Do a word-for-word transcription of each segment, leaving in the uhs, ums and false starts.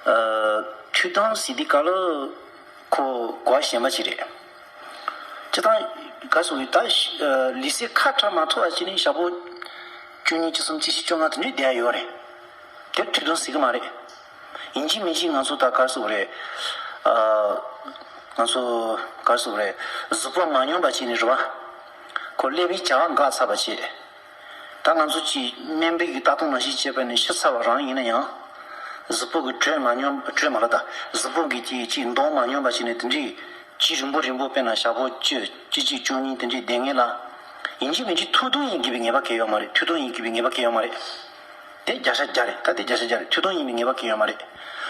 ཐུགས་དམ་ཟེར་དུས་སྐབས་ལ་ཁོ་གོ་བ་གཞན་པ་ཅིག་རེད། སྤྱིར་བཏང་ག་སོ་ཡི་ད་ལུས་སེམས་ཁ་བྲལ་མ་ཐུབ་པ་ཅིག་ནི་ཞག་པོ་བཅུ་གཉིས་བཅུ་གསུམ་བཅུ་བཞི་བཅོ་ལྔ་དེ་འདྲའི་བསྡད་ཡོད་རེད། དེ་ཐུགས་དམ་ཟེར་གི་མ་རེད། ཡིན་གཅིག་མིན་གཅིག་ང་ཚོ་ད་ག་སོ་རེད། ང་ཚོ་ག་སོ་རེད། གཟུགས་པོ་མ་སྙོམས་པ་ཅིག་ནི་རེད་བ། ཁོ་ཀླད་པའི་བྱ་བ་འགག་ཚར་བ་བྱས། ད་ང་ཚོ་གཅིག་སྨན་པའི་གི་ལྟ་སྟངས་ནང་བཞིན་བྱས་པ་ནི་ཤི་ཚར་བ་རང་ཡིན་ན་ཡང་། གཟུགས་པོ་གི་དྲོད་མ་སྙོམས་དྲོད་མ་ལ་ད་གཟུགས་པོ་གི་གཅིག་གཅིག་མདོག་མ་སྙོམས་པ་ཞིག་ནས་དེ་འདྲའི་གཅིག་རིང་པོ་རིང་པོ་དཔེར་ན་ཞག་པོ་བཅུ་བཅུ་གཅིག་བཅུ་གཉིས་དེ་འདྲའི་བསྡད་ངེས་ལ། ཡིན་གཅིག་མིན་གཅིག་ཐུགས་དམ་ཡིན་དགོས་པའི་ངེས་པ་གང་ཡོད་མ་རེད། ཐུགས་དམ་ཡིན་དགོས་པའི་ངེས་པ་གང་ཡོད་མ་རེད། དེ་བརྒྱ་ཆ་བརྒྱ་རེད། ད་དེ་བརྒྱ་ཆ་བརྒྱ་རེད། ཐུགས་དམ་ཡིན་པའི་ངེས་པ་གང་ཡོད་མ་རེད།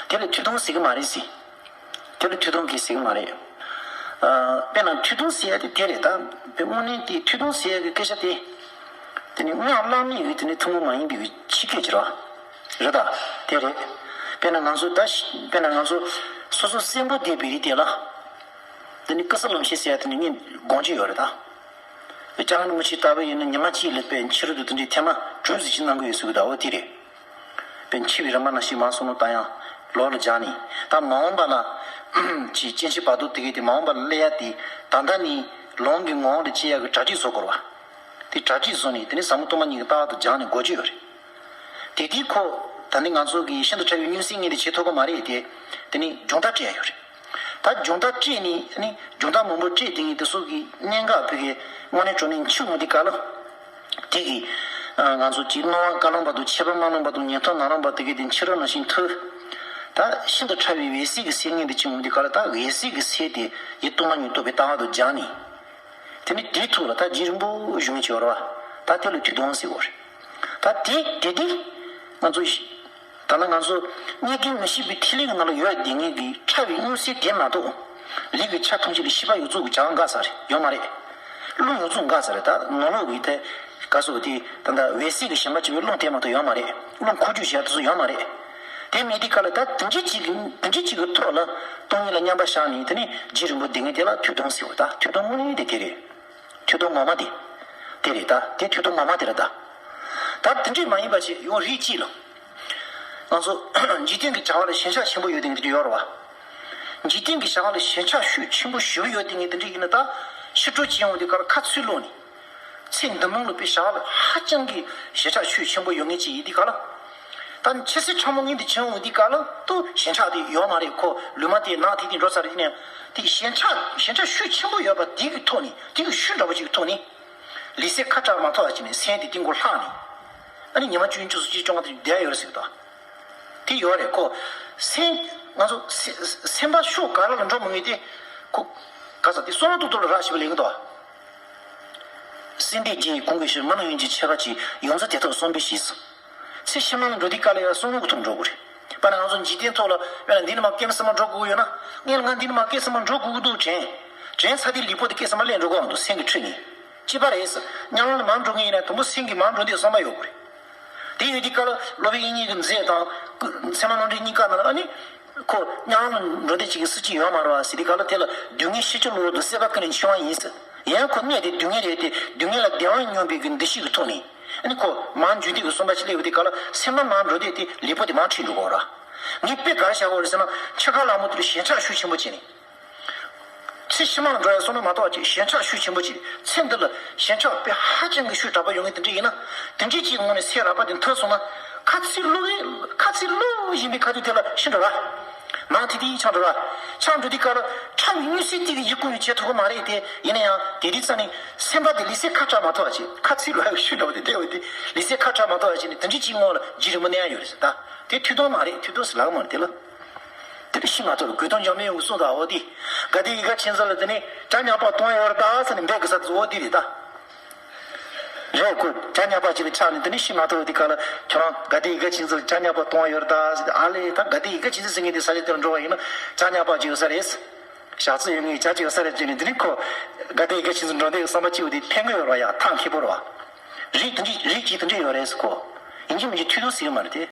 དེ་ལ་ཐུགས་དམ་ཟེར་གི་མ་རེད་ཟེར། དེ་ལ་ཐུགས་དམ་གྱིས་ཟེར་གི་མ་རེད། དཔེར་ན་ཐུགས་དམ་ཟེར་ཡ་དེ་དེ་རེད། ད་དཔེ་དངོས་གནས་དེ་ཐུགས་དམ་ཟེར་ཡ་གི་སྐད་ཆ་དེ། དེ་ནི་སྔགས་བླ་མེད་ཀྱི་དེ་ནི་ཐུན་མོང་མ་ཡིན་པའི་གི་ཕྱི་སྐད་ཅིག་རེད། རེད་ད། དེ་རེད། དཔེར་ན་ང་ཚོ་ད་དཔེར་ན་ང་ཚོ་སོ་སོ་གསོན་པོ་བསྡད་པའི་རིགས་དེ་ལ། དེ་ནི་ཀི་སི་ལམ་ཤེས་ཟེར་ཡ་དེ་ནི་ངས་དགོངས་ཀྱི་ཡོད་རེད་ད། སྤྱང་ཀི་རིན་པོ་ཆེ་ལྟ་བུ་ཡིན་ན་ཉི་མ་གཅིག་ལ་དཔེ་ཕྱི་རོལ་དུ་དེ་འདྲའི་ཐེངས་མ་གྲོས་ཟིག་ཅིག་གནང་གི་ཡོད་ཟེར་གི་ད་འོ་དེ་རེད། དཔེ་འཆི་བའི་རིམ་པ་ནང་བཞིན་མ་སོང་ནོ་ད་ཡང་ལོག་ལ་སྦྱངས་ནས་ད་མ་འོངས་པ་ལ་ཅིག་སྐྱེ་འཆི་བར་དོ་དེ་གས་དེ་མ་འོངས་པ་ལ་སླེབས་ཡ་དེ་ད་ལྟ་ནས་ལོང་གི་ངོ་བོ་ལ་སྐྱེ་ཡ་གི་གྲ་སྒྲིག་བཟོ་དགོས་རེད་བ། དེ་གྲ་སྒྲིག་བཟོ་ནས་དེ་ནས་ཟབ་མོ་སྟོང་པ་ཉིད་ཀྱི་ལྟ་བ་དང་སྦྱངས་ནས་འགོ་བརྗོད་ཡོད་རེད། དེ་དུས་ཁོ་ད་ནི་ང་ཚོ་གི་ཤིན་ཏུ་ཕྲ་བའི་སྣང་སྲིད་ངེས་དེ་བྱེད་ཐུབ་ཀྱི་མ་རེད་དེ། དེ་ནས་སྦྱོང་བརྡར་སྤྲད་ཡ་ཡོད་རེད། ད་སྦྱོང་བརྡར་སྤྲད་ནས་ནི་སྦྱོང་བརྡར་མང་པོ་སྤྲད་དེ་ངས་དེ་ཚོ་གི་གནད་འགག་བོད་ཀྱི་དངོས་གནས་དྲང་གནས་འཆི་འོང་དུས་སྐབས་ལ། དེ་གི་ང་ཚོ་གི་སྣང་བ་བཀའ་ལོང་བར་དུ་ཆད་པ་མ་ལོན་བར་དུ་ཉན་ཐོས་ནང་རང་བར་དུ་གི་དེ་འཆི་རོ་ནང་བཞིན་ཐུབ། ད་ཤིན་ཏུ་ཕྲ་བའི་འོད་གསལ་གྱི་སེམས་ངེས་དེ་འཆི་འོང་དུས་སྐབས་ལ་ད་འོད་གསལ་གྱི་སེམས་དེ་ཡིད་རྟོག་མ་ཉིད་རྟོགས་པའི་ལྟ་བ་དང་སྦྱངས་ནས། དེ་ནི་དེའི་ཐོག་ལ་ད་རྒྱུན་རིང་པོ་བཞུགས་མཁན་ཅིག་ཡོད་རེད་བ། ད་དེ་ལ་དུས་གདོང་ཟེར་བ་རེད། ད་དེ་དེ་དེ་ང་ཚོ་ད་ལྟ་ང་ཚོ་རྙེད་དཀའི་མི་ཤེས་པའི་ཐིག་ལེ་གི་ནང་ལ་ཡོད་བསྡད་མཁན་གྱི་ཕྲ་བའི་སྣང་སྲིད་དེ་མ་གཏོགས། ལུས་ཀྱི་ཆ་ཐམས་ཅད་ལ་ཤེས་པ་ཡོད་ཚུལ་གྱི་བྱ་བ་འགག་ས་རེད་ཡོད་མ་རེད། རླུང་ཡོད་ཚུལ་འགག་ས་རེད། ད་ནང་ལོགས་ཀྱི་དེ་ག་སོགས་དེ་ད་ལྟ་འོད་གསལ་གྱི་ཞེན་པ་སྐྱེ་བའི་རླུང་དེ་མ་གཏོགས་ཡོད་མ་རེད། རླུང་འཁོར་རྒྱུག་བྱེད་ཡ་དེ་ཚོ་ཡོད་མ་རེད། དེ་མེད་དུས་སྐབས་ལ་ད་དེ་འདྲ་ཅིག་གི་དེ་འདྲ་ཅིག་གི་ཐོག་ལ་སྟོང་ཉིད་ལ་མཉམ་པར་བཞག་ནས་དེ་ནས་རྒྱུན་རིང་པོ་བསྡད་མཁན་དེ་ལ་དུས་གདོང་ཟེར་བ། ད་དུས་གདོང་དངོས་གནས་དེ་དེ་རེད། དུས་གདོང་ངོ་མ་དེ། དེ་རེད་ད། དེ་དུས་གདོང་ངོ་མ་དེ་རེད་ད། ད་དེ་འདྲས་མ་ཡིན་པ་ཞིག་ཡོང་རིགས་གཅིག་ལ། ང་ཚོ་འཇིག་རྟེན་གྱི་བྱ་བ་ལ་ཞེན་ཆགས་ཆེན་པོ་ཡོད་དེ་འདྲ་ཡོད་རེད་བ། འཇིག་རྟེན་གྱི་བྱ་བ་ལ་ཞེན་ཆགས་ཤུགས་ཆེན་པོ་ཞེ་པོ་ཡོད་དེ་ངས་དེ་འདྲས་ཡིན་ན་ད་ཕྱི་དྲོ་ཅིག་ཡོང་དུས་སྐབས་ལ་ཁ་ཚུར་ལོག་ནས། ཚེ་འདི་མང་ལ་པའི་བྱ་བ་ལ་ཧ་ཅང་གི་ཞེན་ཆགས་ཤུགས་ཆེན་པོ་ཡོད་ངེས་ཅིག་ཡིན་དུས་སྐབས་ལ། ད་ཆེ་སྲིད་ཕྲ་མོ་ངེས་འདི་ཆེན་འོང་དུས་སྐབས་ལ་ཏུ་ཞེན་ཆགས་དེ་ཡོད་མ་རེད། ཁོ་ལུས་མ་དེ་ནང་དེ་དེ་འགྲོ་ཚར་ཡིན་ནའང་དེ་ཞེན་ཆགས་ཞེན་ཆགས་ཤུགས་ཆེན་པོ་ཡོད་པ་དེ་གི་ཐོག་ནས་དེ་གི་ཤུགས་འདྲ་པོ་ཅིག་གི་ཐོག་ནས། ལུས་སེམས་ཁ་བྲལ་མ་ཐུབ་པ་ཅིག་ནས་སེམས་དེ་དེ་མགོ་ལྷག་ནས། ཨ་ནི་ཉི་མ་བཅུ་གཉིས་བཅུ་གསུམ་བཅུ་བཅོ་ལྔ་དེ་བསྡད་ཡོད་རེད་ཟེར་གི་འདུག་དེ་ཡོད་རེད་ཁོ། སེམས་ང་ཚོ་སེ་སེམས་པ་ཕྱོགས་ག་ར་ལ་འགྲོ་མི་ངེས་ཏེ། ཁོ་ག་ས་དེ་བསམ་བློ་ཏོག་ཏོག་ལ་རག་ཞིག་པ་ལེན་གི་འདུག་སེམས་དེ་རྒྱུན་གོང་གི་ཕྱིར་མི་སྣང་ཡུལ་གྱི་ཁྱད་པར་གྱིས་ཡོངས་རྫོགས་དེ་ཐོག་བསམ་པའི་གཞི་སུ། ཚེ་ཕྱི་མ་ལ་འགྲོ་དུས་སྐབས་ལ་ཡང་བསམ་བློ་གི་ཐོག་འགྲོ་དགོས་རེད། དཔེར་ན་ང་ཚོ་འཇིག་རྟེན་ཐོག་ལ་དཔེར་ན་འདི་ནས་མར་སྐྱེ་མ་སེམས་མ་འགྲོ་དགོས་ཀྱི་ཡོད་ན། སྔོན་ལ་ང་འདི་ནས་མར་སྐྱེ་སེམས་མ་འགྲོ་དགོས་ཀྱི་འདུག་དྲན། དྲན་ཚར་དུས་ལུས་པོ་དེ་སྐྱེ་སེམས་མ་སླེབས་འགྲོ་གི་འདུག་སེམས་ཀྱི་འཁྲུལ་ནས། གཅིག་པ་རེད། སྙན་ལམ་ལ་མར་འགྲོ་མཁན་ཡིན་ན་དུམ་བུ་སེམས་ཀྱི་མར་འགྲོ་འདོད་བསམ་པ་ཡོད་དགོས་རེད། དེ་ཡོད་དུས་སྐབས་ལ་སློབ་དཔོན་དབྱིག་གཉེན་གྱི་མཛད་དང་། ཚད་མ་རྣམ་འགྲེལ་གཉིས་ཀ་ནང་ལ་ཨ་ནི། ཁོ་སྙན་ལམ་འགྲོ་འདོད་ཅིག་གི་སྲིད་ཅིག་ཡོད་མ་རེད་བ་ཟེར་དུས་སྐབས་ལ་དེ་ལ་སྡུག་བསྔལ་ཤེས་བྱ་བློ་འདི་སྲེད་པ་ཀུན་ནས་འཆིང་བ་ཡིན་ཟེར། ཡང་ཁོ་གནས་དེ་སྡུག་བསྔལ་རེད་དེ་སྡུག་བསྔལ་ལ་བདེ་བ་སྙོམས་པའི་གི་འདུ་ཤེས་ཀྱི་ཐོག་ནས། ཨ་ནི་ཁོ་མར་འཇུག་འདོད་ཀྱི་བསམ་པ་ཅིག་སླེབས་པ་དེ་སྐབས་ལ་སེམས་པ་མར་འགྲོ་འདོད་དེ་ལུས་པོ་དེ་མར་ཁྲིད་འགྲོ་གི་རེད། ངས་དཔེ་ག་རེ་བཞག་གི་ཡོད་རེད་ཟེར་ན་འཆི་ཁ་ལ་མོ་དེ་ལ་ཞེན་ཆགས་ཤུགས་ཆེན་པོ་བྱས་ནས། ཚེ་ཕྱི་མ་ལ་འགྲོ་ཡ་བསམ་བློ་མ་གཏོགས་ཅིག་ཞེན་ཆགས་ཤུགས་ཆེན་པོ་ཅིག་ཚེ་འདི་ལ་ཞེན་ཆགས་དཔེ་ཧ་ཅང་གི་ཤུགས་དྲག་པོ་ཡོང་གི་དེ་འདྲ་ཡིན་ན། དེ་འདྲའི་ཅིག་ངོས་ནས་ཚེ་རགས་པ་དེ་མཐོང་སོང་ན། ཁ་ཚིག་བླུག་གི་ཁ་ཚིག་བླུག་བཞིན་པའི་ཁ་ཐུག་དེ་ལ་ཤི་འགྲོ་ར། ནང་དེ་དེ་ཡིས་ཆགས་འགྲོ་ར། ཆགས་འགྲོ་དུས་སྐབས་ལ་ཕྲ་བའི་སྣང་སྲིད་དེ་གི་ཡིད་ཁུངས་ཡོད་བྱེད་ཐུབ་ཀྱི་མ་རེད་དེ། ཡིན་ན་ཡང་དེ་དུས་ཙམ་ནས་སེམས་པ་དེ་ལུས་སེམས་ཁ་བྲལ་མ་ཐུབ་པ་ཅིག་ཁ་ཚིག་བླུག་ཡ་ཤུགས་འདྲ་བོ་དེ་བསྡད་པ་དེ་ལུས་སེམས་ཁ་བྲལ་མ་ཐུབ་པ་ཅིག་ནས་དེ་འདྲའི་ཅིག་སྔོན་ལ་རྒྱུན་རིང་པོ་གནས་ཡ་ཡོད་རེད་ཟེར་ད། དེ་ཐུགས་དམ་མ་རེད། ཐུགས་དམ་ཟེར་ལབ་ཀྱི་མ་རེད་དེ་ལ། དེ་ལ་ཤི་མ་ཐུབ་ལ་དགོས་དོན་འཇོག་མི་ཡོང་གི་གསུངས་དང་འོ་དེ། དགའ་ལྡན་ཡིད་དགའ་མཁྱེན་བརྩེ་ལ་དེ་ནས་བྱ་ཉག་པ་གཏོང་ཡོད་རེད་ད་ཟེར་ནས་འབད་དགོས་ས་དེ་འོ་དེ་རེད་ད། རེད་ཁོ་བྱ་ཉག་པ་ཅིག་ལ་ཆགས་ནས་དེ་ནས་ཤི་མ་ཐུབ་དེ་ག་ལ་ཁྱོད་རང་དགའ་ལྡན་ཡིད་དགའ་མཁྱེན་བརྩེ་ལ་བྱ་ཉག་པ་གཏོང་ཡོད་རེད་ད་ཟེར་ཨ་ལས་ད་དགའ་ལྡན་ཡིད་དགའ་མཁྱེན་བརྩེ་ཟེར་མཁན་དེ་ས་ཆ་དེར་འགྲོ་བ་ཡིན་ན་བྱ་ཉག་པ་ཅིག་ཡོད་ས་རེད། ཞག་རྩི་ཡོད་ངེས་བྱ་ཅིག་ཡོད་ས་རེད་ཅེས་ནས་དེ་ནས་ཁོ་དགའ་ལྡན་ཡིད་དགའ་མཁྱེན་བརྩེ་འགྲོ་འདོད་ཀྱི་བསམ་པ་སྐྱེ་བོ་དེ་ཕན་གི་ཡོད་རེད་བ་ཡ་ཐང་ཁེ་པོ་རེད་བ། རིགས་དེ་འདྲ་རིགས་ཅིག་དེ་འདྲ་ཡོད་རེད་ཟེར་ཁོ། ཡིན་གཅིག་མིན་གཅིག་ཐུགས་དམ་ཟེར་གི་མ་རེད་དེ།